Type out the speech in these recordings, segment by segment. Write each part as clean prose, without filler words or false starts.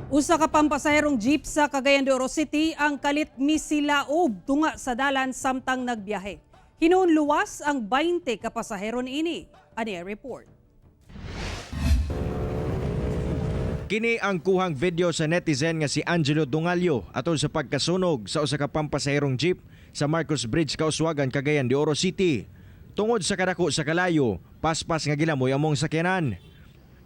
Usa ka pampasaherong jeep sa Cagayan de Oro City ang kalit misilaob tunga sa dalan samtang nagbiyahe. Hinuon luwas ang 20 ka pasahero niini. Ani ang report. Kini ang kuhang video sa netizen nga si Angelo Dungalyo atol sa pagkasunog sa usa ka pampasaherong jeep sa Marcos Bridge, Kauswagan, Cagayan de Oro City. Tungod sa kadako sa kalayo, paspas nga gilamoy ang maong sakyanan.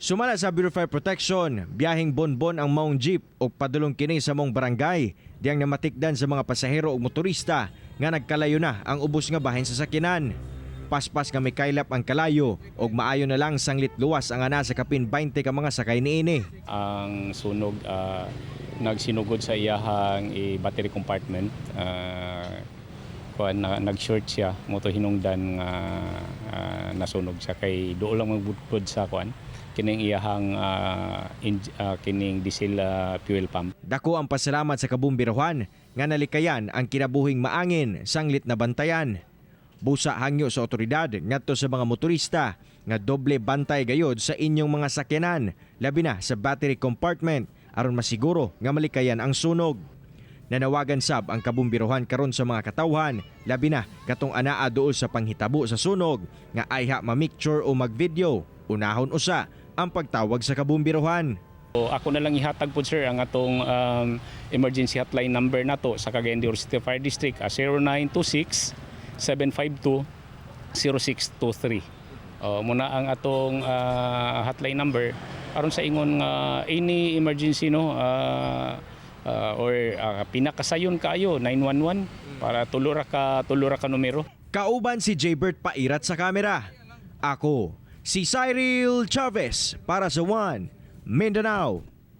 Sumala sa Bureau of Fire Protection, biyaheng bonbon ang maong jeep ug padulong kini sa maong barangay, diyang namatikdan sa mga pasahero ug motorista nga nagkalayo na ang ubos nga bahin sa sakyanan. Paspas nga mikaylap ang kalayo ug maayo na lang sanglit luwas ang ana sa kapin 20 ka mga sakay niini. Ang sunog nagsinugod sa iyahang battery compartment, kuan na, nag-short siya mao to hinungdan nga nasunog siya kay duol lang magbudbod sa kuan kining iyahang kining diesel fuel pump. Dako ang pasalamat sa kabumbirohan nga nalikayan ang kinabuhing maangin sanglit na bantayan. Busa hangyo sa otoridad ngadto sa mga motorista nga doble bantay gayod sa inyong mga sakyanan, labi na sa battery compartment, aron masiguro nga malikayan ang sunog. Nanawagan sab ang kabumbirohan karon sa mga katawhan, labi na katong anaa duol sa panghitabo sa sunog, nga ayha ma-micture o mag-video. Unahon usa ang pagtawag sa kabumbirohan. So, ako na lang ihatag po, sir, ang atong emergency hotline number nato sa Cagayan de Oro City Fire District, 0926 752 0623. Mao na ang atong hotline number aron sa ingon nga any emergency, no, or pinakasayon kaayo, 911, para tulo ra ka numero. Kauban si Jaybert Pairat sa kamera. Ako, si Cyril Chavez para sa One Mindanao.